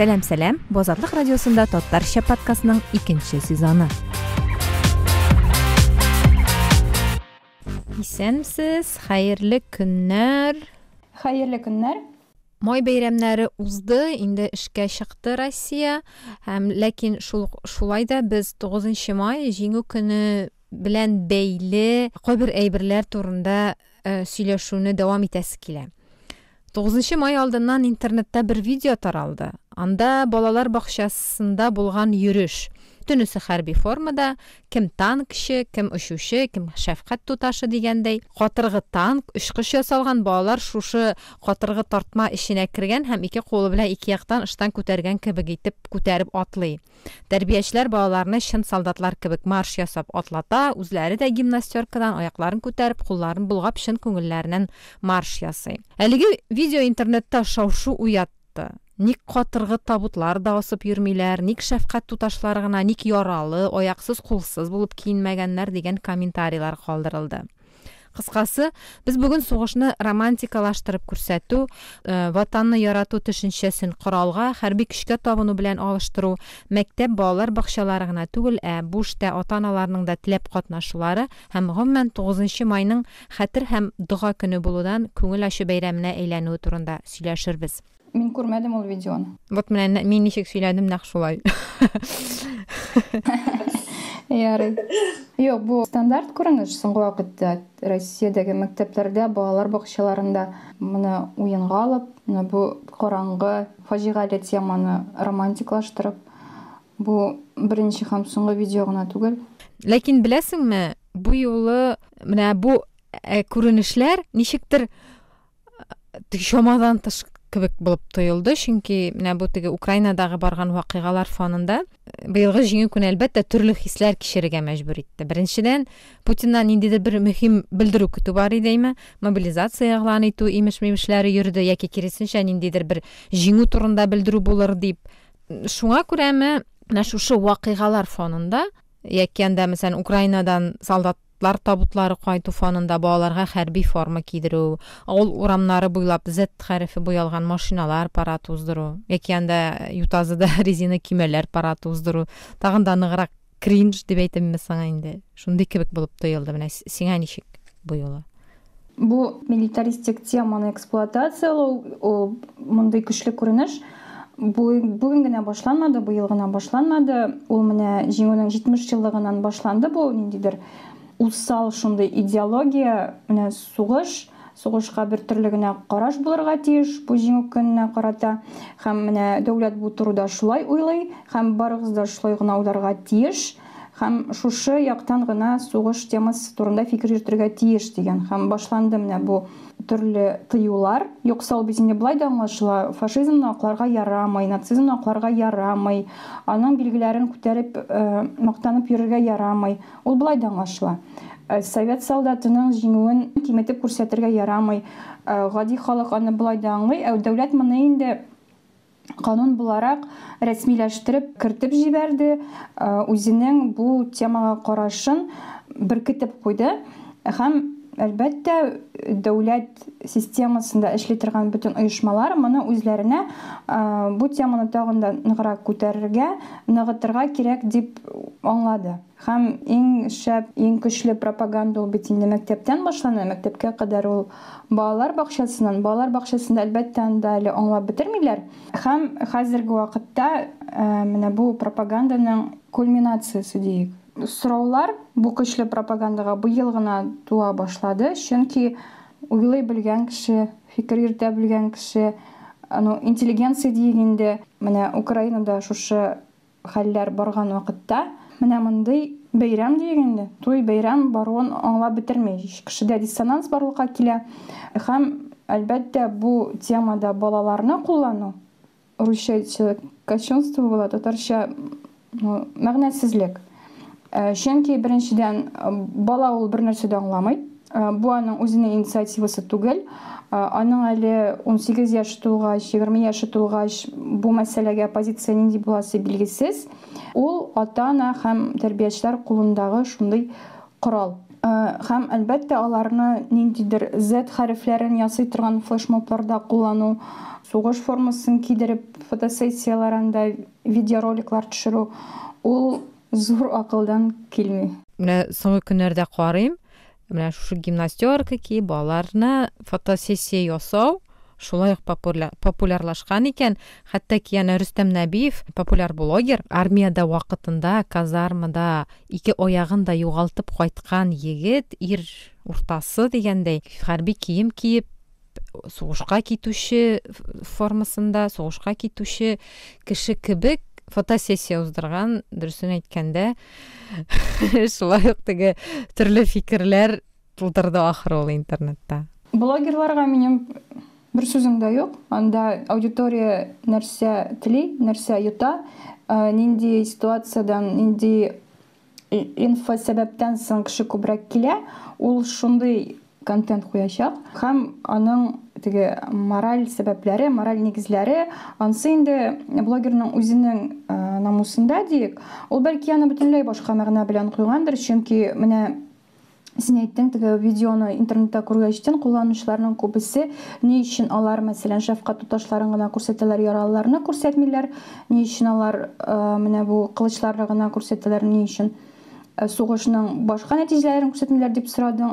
Сәлам, сәлам! Бу Азатлык радиосында Татарча подкастның икенче сезоны. Исәнмесез, хәерле көннәр. Хәерле көннәр. Май бәйрәмнәре узды, инде эшкә чыкты Россия. Һәм ләкин шул шулай да без 9 май Җиңү көне белән бәйле кайбер әйберләр турында сөйләшүне дәвам итәсе килә. 9 май алдыннан интернетта бер видео таралды. Анда балалар бакчасында булган йөреш. Бөтенесе хәрби формада, кем танкчы, кем очучы, кем шәфкать туташы дигәндәй. Катыргы танк, очкыч ясалган, балалар шушы катыргы тартма эченә кергән һәм ике кулы белән ике яктан ыштан күтәргән кебек итеп күтәреп атлый. Тәрбиячеләр балаларны чын солдатлар кебек марш ясап атлата, үзләре дә гимнастеркадан аякларын күтәреп, кулларын болгап чын күңелләреннән марш ясый. Әлеге видео интернетта шау-шу уятты. Ник катыргы табутлар да асып йөрмиләр, ник шәфкать туташлары гына, ник яралы, аяксыз-кулсыз булып киенмәгәннәр дигән комментарийлар калдырылды. Кыскасы, без бүген сугышны романтикалаштырып күрсәтү, Ватанны ярату төшенчәсен коралга, хәрби көчкә табыну белән алыштыру, мәктәп, балалар бакчалары гына түгел, ә бу эштә ата-аналарның да теләп катнашулары һәм, гомумән, тугызынчы майның Хәтер һәм дога көне булудан күңел ачу бәйрәменә әйләнүе турында сөйләшербез. Мин күрмәдем ул видеоны. Вот менә мин ничек сөйләдем, нәкъ шулай. Ярый. Юк, бу стандарт күренеш соңгы вакытта Россиядәге мәктәпләрдә, балалар бакчаларында моны уенга алып, менә бу караңгы, фаҗигале теманы романтиклаштырып, бу беренче һәм соңгы видео гына түгел. Ләкин беләсеңме, бу юлы менә бу э, күренешләр ничектер чамадан тыш кебек булып тоелды, чөнки менә бу теге Украинадагы барган вакыйгалар фонында быелгы Җиңү көне әлбәттә төрле хисләр кичерергә мәҗбүр итте. Беренчедән, Путиннан ниндидер бер мөһим белдерү көтү бар иде, әйме, мобилизация игълан итү имеш-мимешләре йөрде яки киресенчә ниндидер бер җиңү турында белдерү булыр дип. Шуңа күрәме, менә шушы вакыйгалар фонында яки анда, мәсәлән, Украинадан солдат Лар табутлары кайту фонында балаларга хәрби форма кидерү, авыл урамнары буйлап Z хәрефе буялган машиналар парады уздыру яки анда Ютазыда резина көймәләр парады уздыру тагын да ныграк кринж дип әйтимме соң инде, шундый кебек булып тоелды. Менә сиңа ничек бу юлы? Бу милитаристик теманы эксплуатацияләү, ул мондый көчле күренеш бүген генә башланмады, быел гына башланмады. Ул менә Җиңүнең 70 еллыгыннан башланды бу ниндидер усал шундый идеология, менә сугыш, сугышка бер төрле генә караш булырга тиеш бу Җиңү көненә карата. Һәм менә дәүләт бу турыда шулай уйлый, һәм барыгыз да шулай гына уйларга тиеш. Һәм шушы яктан гына сугыш темасы турында фикер йөртергә тиеш дигән. Һәм башланды менә бу төрле тыюлар. Юкса ул бит инде болай да аңлашыла, фашизмны акларга ярамый, нацизмны акларга ярамый, аның билгеләрен күтәреп, мактанып йөрергә ярамый. Ул болай да аңлашыла. Совет солдатының җиңүен киметеп күрсәтергә ярамый. Гади халык аны болай да аңлый, ә дәүләт моны инде канун буларак рәсмиләштереп кертеп җибәрде, үзенең бу темага карашын беркетеп куйды һәм, әлбәттә, дәүләт системасында эшли торган бөтен оешмалар моны үзләренә бу теманы тагын да ныграк күтәрергә, ныгытырга кирәк дип аңлады. Һәм иң шәп, иң көчле пропаганда ул бит инде мәктәптән башлана, мәктәпкә кадәр ул балалар бакчасыннан. Балалар бакчасында, әлбәттә, анда әле аңлап бетермиләр. Һәм хәзерге вакытта менә бу пропаганданың кульминациясе диик. Сораулар бу көчле пропагандага быел гына туа башлады, чөнки уйлый белгән кеше, фикер йөртә белгән кеше, ну, интеллигенция диик инде, менә Украинада шушы Хәлләр барган вакытта менә мондый бәйрәм диик инде, туй, бәйрәм баруын аңлап бетерми. Кешедә диссонанс барлыкка килә. Һәм, әлбәттә, бу темада балаларны куллану, русча әйтсәк, кощунство була, татарча, ну, мәгънәсезлек. Чөнки, беренчедән, бала ул бернәрсә дә аңламый. Бу аның үзенең инициативасы түгел. Аның әле 18 яше тулгач, 20 яше тулгач, бу мәсьәләгә позиция нинди буласы билгесез. Ул ата-ана һәм тәрбиячеләр кулындагы шундый корал. Һәм, әлбәттә, аларны ниндидер Z хәрефләрен ясый торган флешмобларда куллану, сугыш формасын кидереп фотосессияләр анда видеороликлар төшерү, ул зур акылдан килми. Менә соңгы көннәрдә карыйм, менә шушы гимнастерка киеп балаларны фотосессия ясау шулай ук популярлашкан икән. Хәтта ки әнә Рөстәм Нәбиев, популяр блогер, армиядә вакытында казармада ике аягын да югалтып кайткан егет, ир уртасы дигәндәй, хәрби кием киеп, сугышка китүче формасында, сугышка китүче кеше кебек фотосессия уздырган, дөресен әйткәндә, шулай ук теге төрле фикерләр тудырды ахры ул интернетта. Блогерларга минем бер сүзем дә юк. Анда аудитория нәрсә тели, нәрсә йота, нинди ситуациядән, нинди инфо сәбәптән соң кеше күбрәк килә, ул шундый контент куячак. Һәм аның теге мораль сәбәпләре, мораль нигезләре, ансы инде блогерның үзенең намусында диек, ул бәлки аны бөтенләй башка мәгънә белән куйгандыр, чөнки менә син әйттең, теге видеоны интернетта күргәчтен кулланучыларның күбесе ни өчен алар, мәсәлән, шәфкать туташларын гына күрсәтәләр, яралыларны күрсәтмиләр, ни өчен алар менә бу кылычларны гына күрсәтәләр, ни өчен сугышның башка нәтиҗәләрен күрсәтмиләр дип сорадың.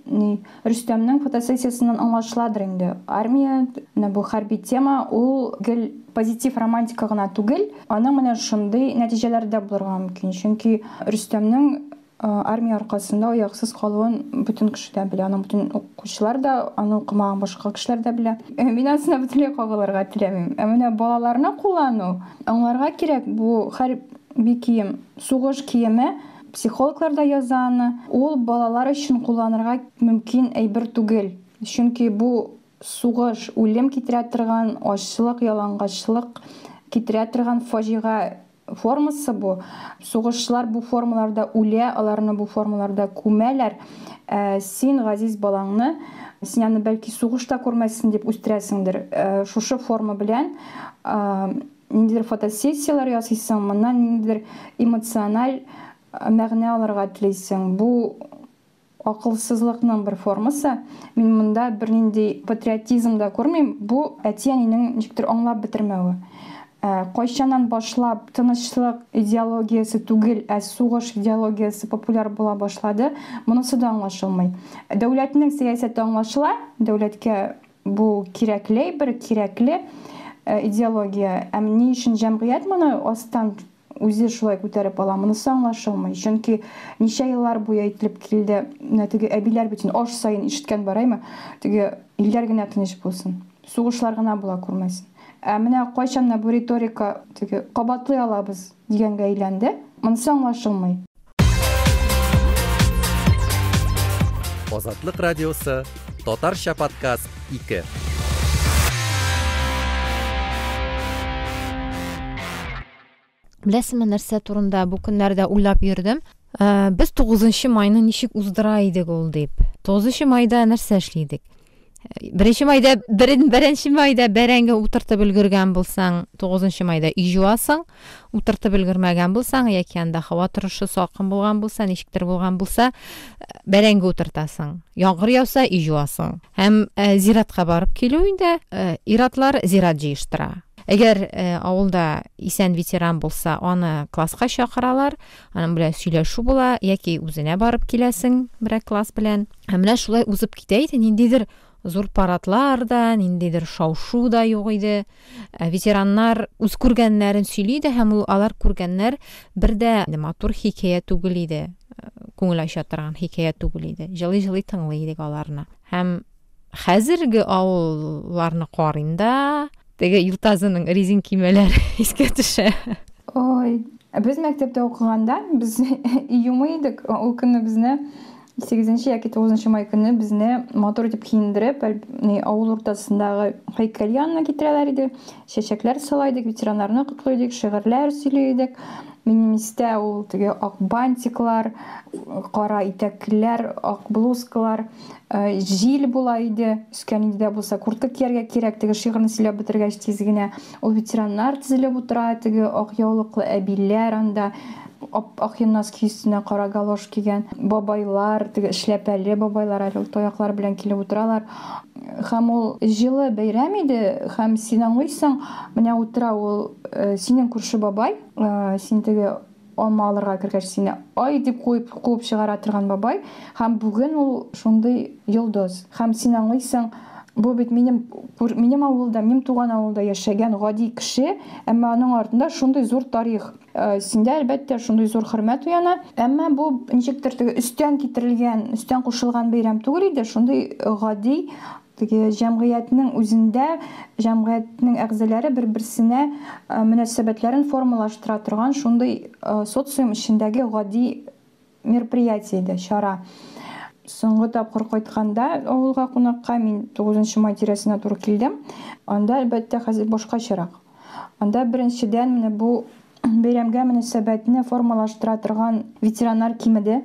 Ни Рөстәмнең фотосессиясеннән аңлашыладыр инде. Армия, менә бу хәрби тема, ул гел позитив романтика гына түгел, аның менә шундый нәтиҗәләре дә булырга мөмкин. Чөнки Рөстәмнең армия аркасында аяксыз калуын бөтен кеше дә белә, аның бөтен укучылар да, аны укымаган башка кешеләр дә белә. Мин ансына бөтенләй кагылырга теләмим. Ә менә балаларны куллану, аңларга кирәк, бу хәрби кием, сугыш киеме, психологлар да яза аны, ул балалар өчен кулланырга мөмкин әйбер түгел. Чөнки бу сугыш, үлем китерә торган, ачлык, ялангачлык китерә торган фаҗига формасы бу. Сугышчылар бу формаларда үлә, аларны бу формаларда күмәләр. Син, газиз балаңны, син аны бәлки сугышта күрмәсен дип үстерәсеңдер. Шушы форма белән ниндидер фотосессияләр ясыйсың, моннан ниндидер эмоциональ мәгънә алырга телисең. Бу акылсызлыкның бер формасы. Мин монда бернинди патриотизм да күрмим. Бу әти-әнинең ничектер аңлап бетермәве. Кайчаннан башлап тынычлык идеологиясе түгел, ә сугыш идеологиясе популяр була башлады, монысы да аңлашылмый. Дәүләтнең сәясәте аңлашыла, дәүләткә бу кирәкле бер кирәкле идеология. Ә ни өчен җәмгыять моны астан үзе шулай күтәреп ала, монысы аңлашылмый. Чөнки ничә еллар буе әйтелеп килде, менә теге әбиләр бит аш саен ишеткән бараймы, теге илләр генә тыныч булсын, сугышлар гына була күрмәсен. Ә менә кайчан бу риторика теге кабатлый алабыз дигәнгә әйләнде, монысы аңлашылмый. Азатлык радиосы, Татарча подкаст 2. Беләсеңме, нәрсә турында бу көннәрдә уйлап йөрдем? Без 9 майны ничек уздыра идек ул дип. 9 майда нәрсә эшли идек? Беренче майда, беренче майда бәрәңге утыртып өлгергән булсаң, 9 майда өй җуасың, утыртып өлгермәгән булсаң, яки анда һава торышы салкын булган булса, ничектер булган булса, бәрәңге утыртасың. Яңгыр яуса, өй җуасың. Һәм зиратка барып килү инде, иратлар зират җыештыра. Әгәр авылда исән ветеран булса, аны класска чакыралар, аның белән сөйләшү була, яки үзенә барып киләсең берәр класс белән. Һәм менә шулай узып китә иде, ниндидер зур парадлар да, ниндидер шау-шу да юк иде. Ветераннар үз күргәннәрен сөйли иде, һәм ул алар күргәннәр бер дә матур хикәя түгел иде, күңел ача торган хикәя түгел иде. Җылый-җылый тыңлый идек аларны. Һәм хәзерге авылларны карыйм да, теге Ютазының резин кимәләре искә төшә. Ой, без мәктәптә укыганда без юмый идек. Ул көнне безне 8 яки 9 май көнне безне матур итеп киендереп, авыл уртасындагы һәйкәл янына китерәләр иде. Чәчәкләр сала идек, ветераннарны котлый идек, шигырьләр сөйли идек. Минем истә ул теге ак бантиклар, кара итәкләр, ак блузкалар, җил була иде. Өскә нинди дә булса куртка кияргә кирәк, теге шигырьне сөйләп бетергәч тиз генә. Ул ветераннар тезелеп утыра, теге ак яулыклы әбиләр анда. ап-ак носки өстенә кара галош кигән бабайлар, теге эшләпәле бабайлар әле ул таяклар белән килеп утыралар. Һәм ул җылы бәйрәм иде, һәм син аңлыйсың, менә утыра ул синең күрше бабай, син теге алма алырга кергәч сине ай дип куеп куып чыгара торган бабай, һәм бүген ул шундый йолдыз. Һәм син аңлыйсың, бу бит минем минем авылда, минем туган авылда яшәгән гади кеше, әмма аның артында шундый зур тарих. Синдә, әлбәттә, шундый зур хөрмәт уяна. Әмма бу ничектер теге өстән китерелгән, өстән кушылган бәйрәм түгел иде, шундый гади теге җәмгыятьнең үзендә җәмгыятьнең әгъзалары бер-берсенә мөнәсәбәтләрен формалаштыра торган шундый социум эчендәге гади мероприятие иде, чара. Соңгы тапкыр кайтканда авылга кунакка мин 9 май тирәсенә туры килдем. Анда, әлбәттә, хәзер башкачарак. Анда беренчедән менә бу бәйрәмгә мөнәсәбәтне формалаштыра торган ветераннар кимеде.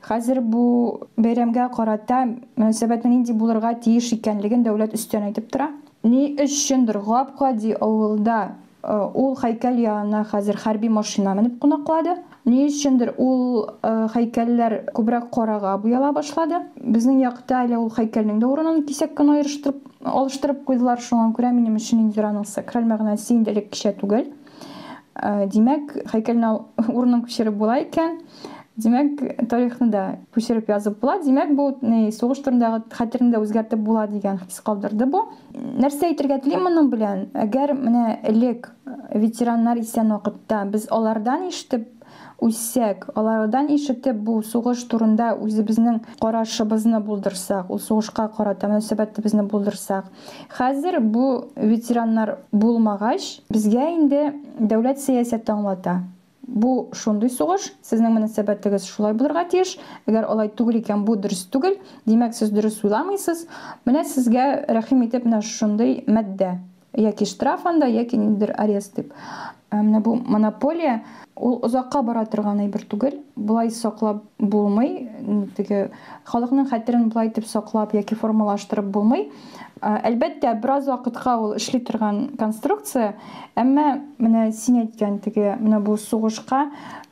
Хәзер бу бәйрәмгә карата мөнәсәбәтнең нинди булырга тиеш икәнлеген дәүләт өстән әйтеп тора. Ни өчендер гап-гади авылда ул һәйкәл янына хәзер хәрби машина менеп кунаклады. Ни өчендер ул һәйкәлләр күбрәк карага буяла башлады. Безнең якта әле ул һәйкәлнең дә урынын кисәк кенә аерыштырып, алыштырып куйдылар. Шуңа күрә минем өчен ниндидер аның сакраль мәгънәсе инде элеккечә түгел. Димәк, һәйкәлне урынын күчереп була икән. Димәк, тарихны да күчереп язып була. Димәк, бу ни, сугыш турындагы хәтерне дә үзгәртеп була дигән хис калдырды бу. Нәрсә әйтергә телим моның белән? Әгәр менә элек ветераннар исән вакытта без алардан ишетеп үссәк, алардан ишетеп бу сугыш турында үзебезнең карашыбызны булдырсак, ул сугышка карата мөнәсәбәтебезне булдырсак, хәзер бу ветераннар булмагач, безгә инде дәүләт сәясәте аңлата. Бу шундый сугыш, сезнең мөнәсәбәтегез шулай булырга тиеш. Әгәр алай түгел икән, бу дөрес түгел. Димәк, сез дөрес уйламыйсыз. Менә сезгә рәхим итеп менә шундый маддә. Яки штраф анда, яки ниндидер арест дип. Менә бу монополия ул озакка бара торган әйбер түгел. Болай саклап булмый. Теге халыкның хәтерен болай итеп саклап яки формалаштырып булмый. Әлбәттә, бераз вакытка ул эшли торган конструкция, әмма менә син әйткән теге менә бу сугышка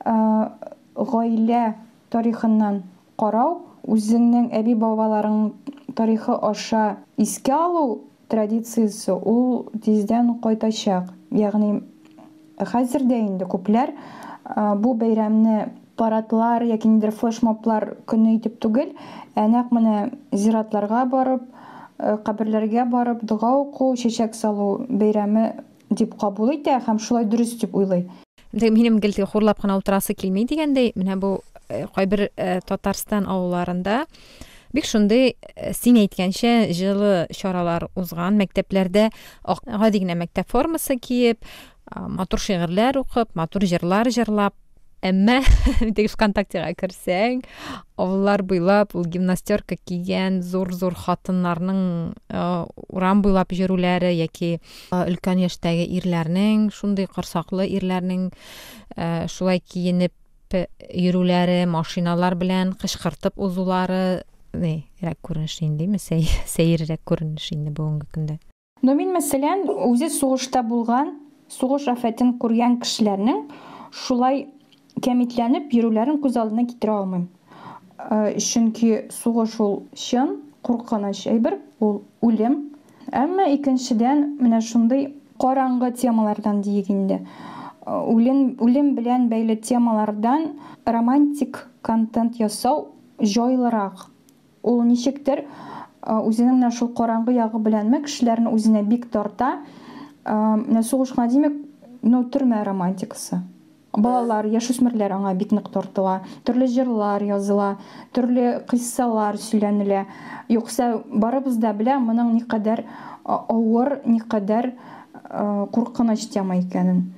гаилә тарихыннан карау, үзеңнең әби-бабаларың тарихы аша искә алу традициясе ул тиздән кайтачак. Ягъни хәзер дә инде күпләр бу бәйрәмне парадлар яки ниндидер флешмоблар көне итеп түгел, ә нәкъ менә зиратларга барып, каберләргә барып дога уку, чәчәк салу бәйрәме дип кабул итә һәм шулай дөрес дип уйлый. Минем гел теге хурлап кына утырасы килми дигәндәй, менә бу кайбер Татарстан авылларында бик шундый, син әйткәнчә, җылы чаралар узган мәктәпләрдә гади генә мәктәп формасы киеп, матур шигырьләр укып, матур җырлар җырлап, әмма теге ВКонтактега керсәң, авыллар буйлап ул гимнастерка кигән зур-зур хатыннарның урам буйлап йөрүләре яки өлкән яшьтәге ирләрнең, шундый корсаклы ирләрнең шулай киенеп йөрүләре, машиналар белән кычкыртып узулары, рәк күренеш инде, сәеррәк күренеш инде бүгенге көндә. Но мин, мәсәлән, үзе сугышта булган, сугыш афәтен күргән кешеләрнең шулай кәмитләнеп йөрүләрен күз алдына китерә алмыйм. Чөнки сугыш ул чын, куркыныч әйбер, ул үлем. Әмма икенчедән, менә шундый караңгы темалардан диек инде. Үлем белән бәйле темалардан романтик контент ясау җайлырак. Ул ничектер үзенең менә шул караңгы ягы беләнме кешеләрне үзенә бик тарта. Менә сугыш кына димәк, ну, төрмә романтикасы. Балалар, яшүсмерләр аңа бик нык тартыла. Төрле җырлар языла, төрле кыйссалар сөйләнелә. Юкса барыбыз да белә моның никадәр авыр, никадәр куркыныч тема икәнен.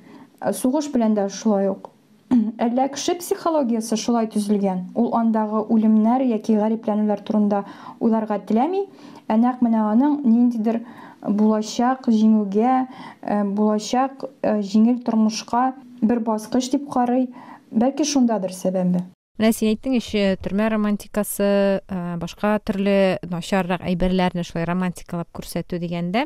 Сугыш белән дә шулай ук. Әллә кеше психологиясе шулай төзелгән. Ул андагы үлемнәр яки гарипләнүләр турында уйларга теләми, ә нәкъ менә аның ниндидер булачак җиңүгә, булачак җиңел тормышка бер баскыч дип карый. Бәлки шундадыр сәбәбе. Менә син әйттең ич, төрмә романтикасы, башка төрле начаррак әйберләрне шулай романтикалап күрсәтү дигәндә,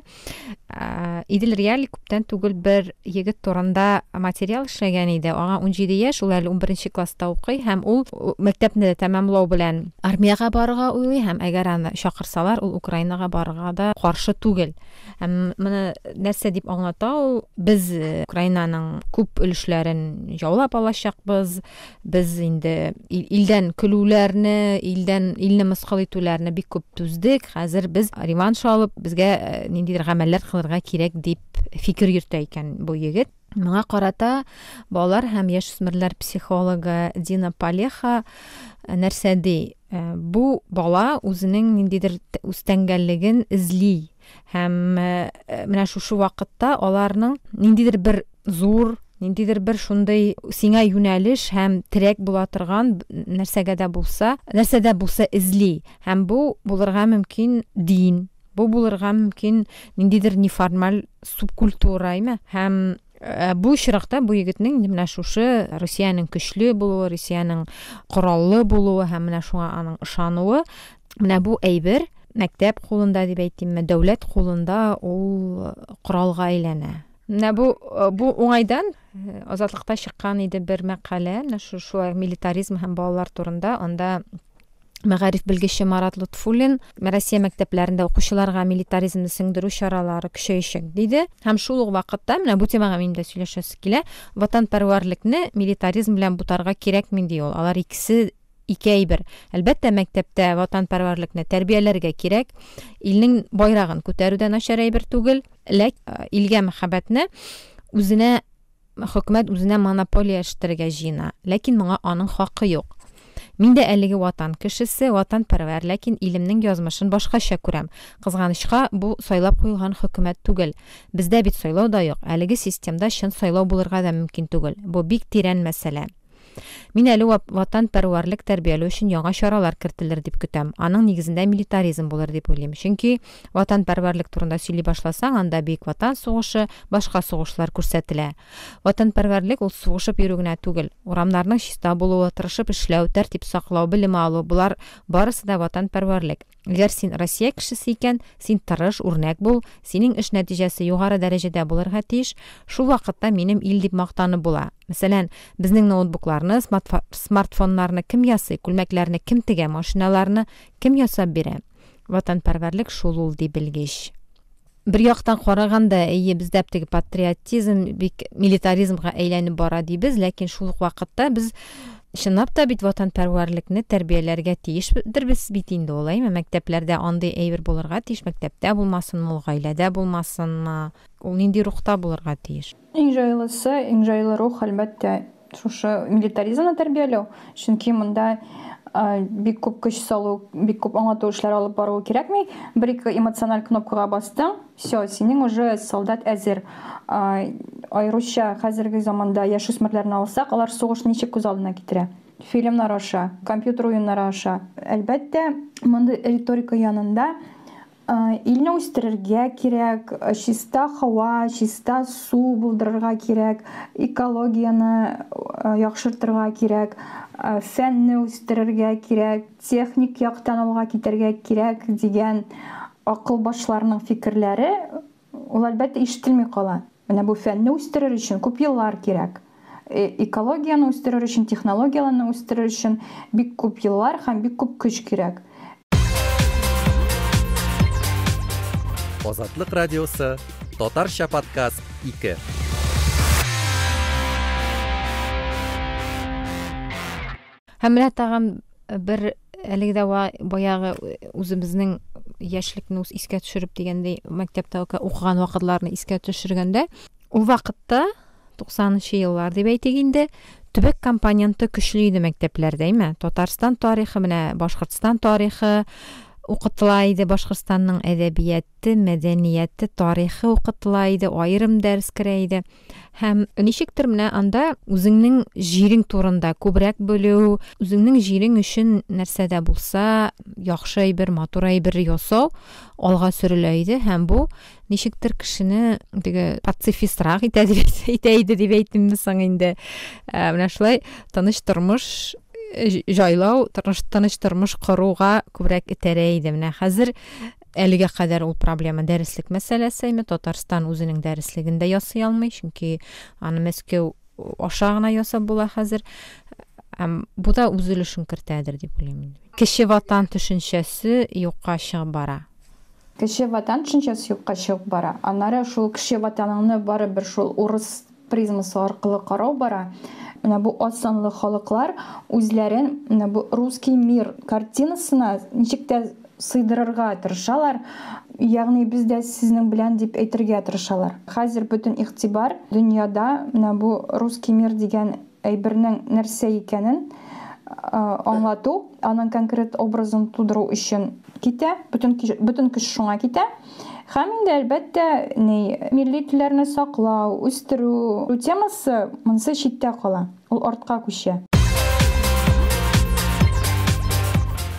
Идел Реаль күптән түгел бер егет турында материал эшләгән иде. Аңа 17 яшь, ул әле 11 класста укый һәм ул мәктәпне дә тәмамлау белән армиягә барырга уйлый һәм әгәр аны чакырсалар, ул Украинага барырга да каршы түгел. Һәм моны нәрсә дип аңлата ул? Без Украинаның күп өлешләрен яулап алачакбыз. Без инде илдән көлүләрне, илдән илне мыскыл итүләрне бик күп түздек. Хәзер без реванш алып, безгә ниндидер гамәлләр кылырга кирәк дип фикер йөртә икән бу егет. Моңа карата балалар һәм яшүсмерләр психологы Дина Палеха нәрсә ди? Бу бала үзенең ниндидер үз тәңгәллеген эзли. Һәм менә шушы вакытта аларның ниндидер бер зур, ниндидер бер шундый сиңа юнәлеш һәм терәк була торган нәрсәгә дә булса, нәрсә дә булса эзли. Һәм бу булырга мөмкин дин, бу булырга мөмкин ниндидер неформаль субкультура, әйме? Һәм бу очракта бу егетнең инде менә шушы Русиянең көчле булуы, Русиянең кораллы булуы һәм менә шуңа аның ышануы, менә бу әйбер мәктәп кулында дип әйтимме, дәүләт кулында ул коралга әйләнә. Менә бу уңайдан Азатлыкта чыккан иде бер мәкалә, менә шулай милитаризм һәм балалар турында. Анда мәгариф белгече Марат Лотфуллин Россия мәктәпләрендә укучыларга милитаризмны сеңдерү чаралары көчәячәк диде. Һәм шул ук вакытта, менә бу темага минем дә сөйләшәсе килә, ватанпәрвәрлекне милитаризм белән бутарга кирәкми ди ул. Алар икесе ике әйбер. Әлбәттә, мәктәптә ватанпәрвәрлекне тәрбияләргә кирәк. Илнең байрагын күтәрү дә начар әйбер түгел. Ләкин илгә мәхәббәтне үзенә хөкүмәт үзенә монополия эштерергә җыена. Ләкин моңа аның хакы юк. Мин дә әлеге ватан кешесе, ватанпәрвәр, ләкин илемнең язмышын башкача күрәм. Кызганычка, бу сайлап куелган хөкүмәт түгел. Бездә бит сайлау да юк. Әлеге системда чын сайлау булырга да мөмкин түгел. Бу бик тирән мәсьәлә. Мин әле ватанпәрвәрлек тәрбияләү өчен яңа чаралар кертелер дип көтәм. Аның нигезендә милитаризм булыр дип уйлыйм. Чөнки ватанпәрвәрлек турында сөйли башласаң, анда Бөек Ватан сугышы, башка сугышлар күрсәтелә. Ватанпәрвәрлек ул сугышып йөрү генә түгел. Урамнарның чиста булуы, тырышып эшләү, тәртип саклау, белем алу, болар барысы да ватанпәрвәрлек. Әгәр син Россия кешесе икән, син тырыш, үрнәк бул, синең эш нәтиҗәсе югары дәрәҗәдә булырга тиеш, шул вакытта минем ил дип мактанып була. Мәсәлән, безнең ноутбукларны, смартфоннарны кем ясый, күлмәкләрне кем тегә, машиналарны кем ясап бирә? Ватанпәрвәрлек шул ул, ди белгеч. Бер яктан караганда, әйе, бездә теге патриотизм бик милитаризмга әйләнеп бара дибез, ләкин шул ук вакытта без чынлап та бит ватанпәрвәрлекне тәрбияләргә тиешдербез бит инде ул, әйме? Мәктәпләрдә андый әйбер булырга тиеш, мәктәптә булмасынмы, ул гаиләдә булмасынмы, ул нинди рухта булырга тиеш? Иң җайлысы, иң җайлы рух, әлбәттә, шушы милитаризмны тәрбияләү, чөнки монда бик күп көч салу, бик күп аңлату эшләре алып бару кирәкми. Бер-ике эмоциональ кнопкага бастың, все, синең уже солдат әзер. Аеруча хәзерге заманда яшүсмерләрне алсак, алар сугышны ничек күз алдына китерә? Фильмнар аша, компьютер уеннары аша. Әлбәттә, мондый риторика янында илне үстерергә кирәк, чиста һава, чиста су булдырырга кирәк, экологияне яхшыртырга кирәк, фәнне үстерергә кирәк, техник яктан алга китәргә кирәк дигән акыл башларының фикерләре, ул әлбәттә ишетелми кала. Менә бу фәнне үстерер өчен күп еллар кирәк. Экологияне үстерер өчен, технологияләрне үстерер өчен бик күп еллар һәм бик күп көч кирәк. Азатлык радиосы, Татарча подкаст 2. Һәм менә тагын бер әлеге дә баягы үзебезнең яшьлекне үз искә төшереп дигәндәй, мәктәптә укыган вакытларны искә төшергәндә, ул вакытта 90-нчы еллар дип әйтик инде, төбәк компоненты көчле иде мәктәпләрдә, әйме? Татарстан тарихы, менә Башкортстан тарихы укытыла иде, Башкортстанның әдәбияты, мәдәнияте, тарихы укытыла иде, аерым дәрес керә иде. Һәм ничектер менә анда үзеңнең җирең турында күбрәк белү, үзеңнең җирең өчен нәрсә дә булса яхшы әйбер, матур әйбер ясау алга сөрелә иде, һәм бу ничектер кешене теге пацифистрак итә дип итә иде дип әйтимме соң инде. Менә шулай тыныч тормыш җайлау, тыныч тормыш коруга күбрәк этәрә иде. Менә хәзер әлегә кадәр ул проблема дәреслек мәсьәләсе, әмма Татарстан үзенең дәреслеген дә ясый алмый, чөнки аны Мәскәү аша гына ясап була хәзер. Һәм бу да үз өлешен кертәдер дип уйлыйм инде. Кече ватан төшенчәсе юкка чыгып бара. Кече ватан төшенчәсе юкка чыгып бара. Аннары шул кече ватаныңны барыбер шул урыс призмасы аркылы карау бара. Менә бу аз санлы халыклар үзләрен менә бу русский мир картинасына ничек тә сыйдырырга тырышалар. Ягъни без дә сезнең белән дип әйтергә тырышалар. Хәзер бөтен игътибар дөньяда менә бу русский мир дигән әйбернең нәрсә икәнен аңлату, аның конкрет образын тудыру өчен китә, бөтен көч шуңа китә. Һәм инде, әлбәттә, ни, милли телләрне саклау, үстерү темасы монысы читтә кала, ул артка күчә.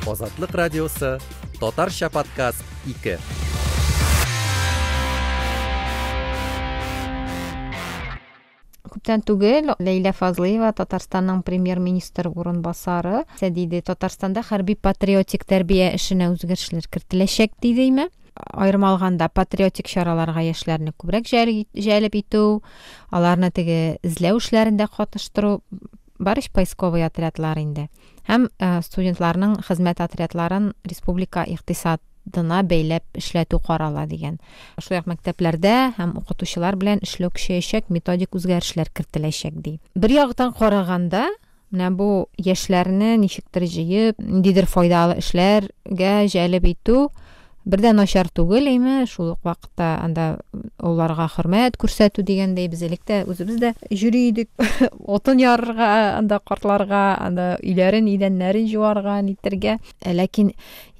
Азатлык радиосы, Татарча подкаст 2. Күптән түгел Ләйлә Фазлыева, Татарстанның премьер-министр урынбасары, диде, Татарстанда хәрби патриотик тәрбия эшенә үзгәрешләр кертеләчәк, диде име. Аерым алганда, патриотик чараларга яшьләрне күбрәк җәлеп итү, аларны теге эзләү эшләрендә катнаштыру, бар ич поисковый отрядлар инде. Һәм студентларның хезмәт отрядларын республика икътисадына бәйләп эшләтү карала дигән. Шулай ук мәктәпләрдә һәм укытучылар белән эшләү көчәячәк, методик үзгәрешләр кертеләчәк ди. Бер яктан караганда, менә бу яшьләрне ничектер җыеп, ниндидер файдалы эшләргә җәлеп итү бер дә начар түгел, әйме, шул ук вакытта анда оларга хөрмәт күрсәтү дигәндәй, без элек тә үзебез дә йөри идек. Отын ярырга, анда картларга, анда өйләрен, идәннәрен җуарга, нитергә. Ләкин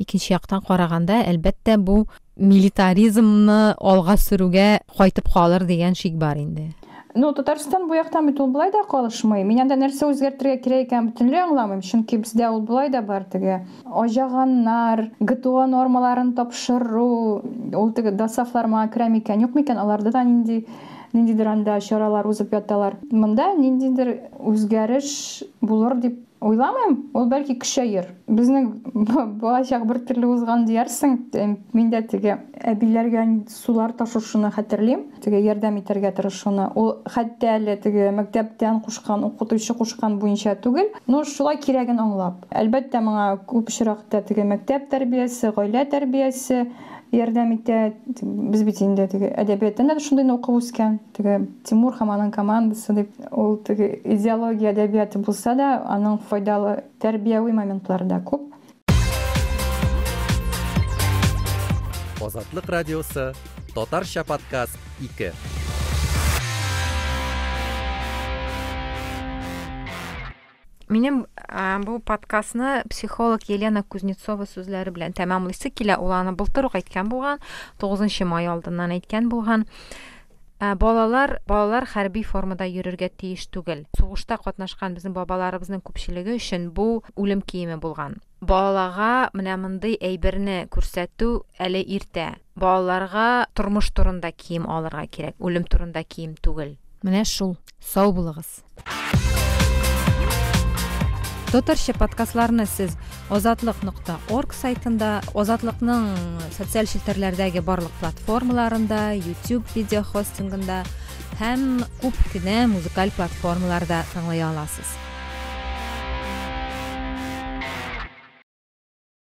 икенче яктан караганда, әлбәттә, бу милитаризмны алга сүрүгә кайтып калыр дигән шик бар инде. Ну, Татарстан бу яктан бит ул болай да калышмый. Мин анда нәрсә үзгәртергә кирәк икәнен бөтенләй аңламыйм, чөнки бездә ул болай да бар теге аҗаганнар, ГТО нормаларын тапшыру, ул теге ДОСАФлар моңа керә микән, юк микән, аларда да ниндидер анда чаралар узып яталар. Монда ниндидер үзгәреш булыр дип уйламыйм, ул бәлки көчәер. Безнең балачак бер төрле узган диярсең. Мин дә теге әбиләргә сулар ташушыны хәтерлим, теге ярдәм итәргә тырышуны. Ул хәтта әле теге мәктәптән кушкан, укытучы кушкан буенча түгел, но шулай кирәген аңлап. Әлбәттә, моңа күп очракта теге мәктәп тәрбиясе, гаилә тәрбиясе ярдәм итә. Без бит инде теге әдәбияттан да шундыйны укып үскән. Теге Тимур һәм аның командасы дип, ул теге идеология әдәбияты булса да, аның файдалы тәрбияви моментлары да күп. Азатлык радиосы, Татарча подкаст 2. Минем бу подкастны психолог Елена Кузнецова сүзләре белән тәмамлыйсы килә. Ул аны былтыр ук әйткән булган, 9 май алдыннан әйткән булган. Балалар хәрби формада йөрергә тиеш түгел. Сугышта катнашкан безнең бабаларыбызның күпчелеге өчен бу үлем киеме булган. Балаларга менә мондый әйберне күрсәтү әле иртә. Балаларга тормыш турында кием алырга кирәк, үлем турында кием түгел. Менә шул. Сау булыгыз. Татарча подкастларны сез азатлык нокта орг сайтында, Азатлыкның социаль челтәрләрдәге барлык платформаларында, YouTube видео хостингында һәм күп кенә музыкаль платформаларда тыңлый аласыз.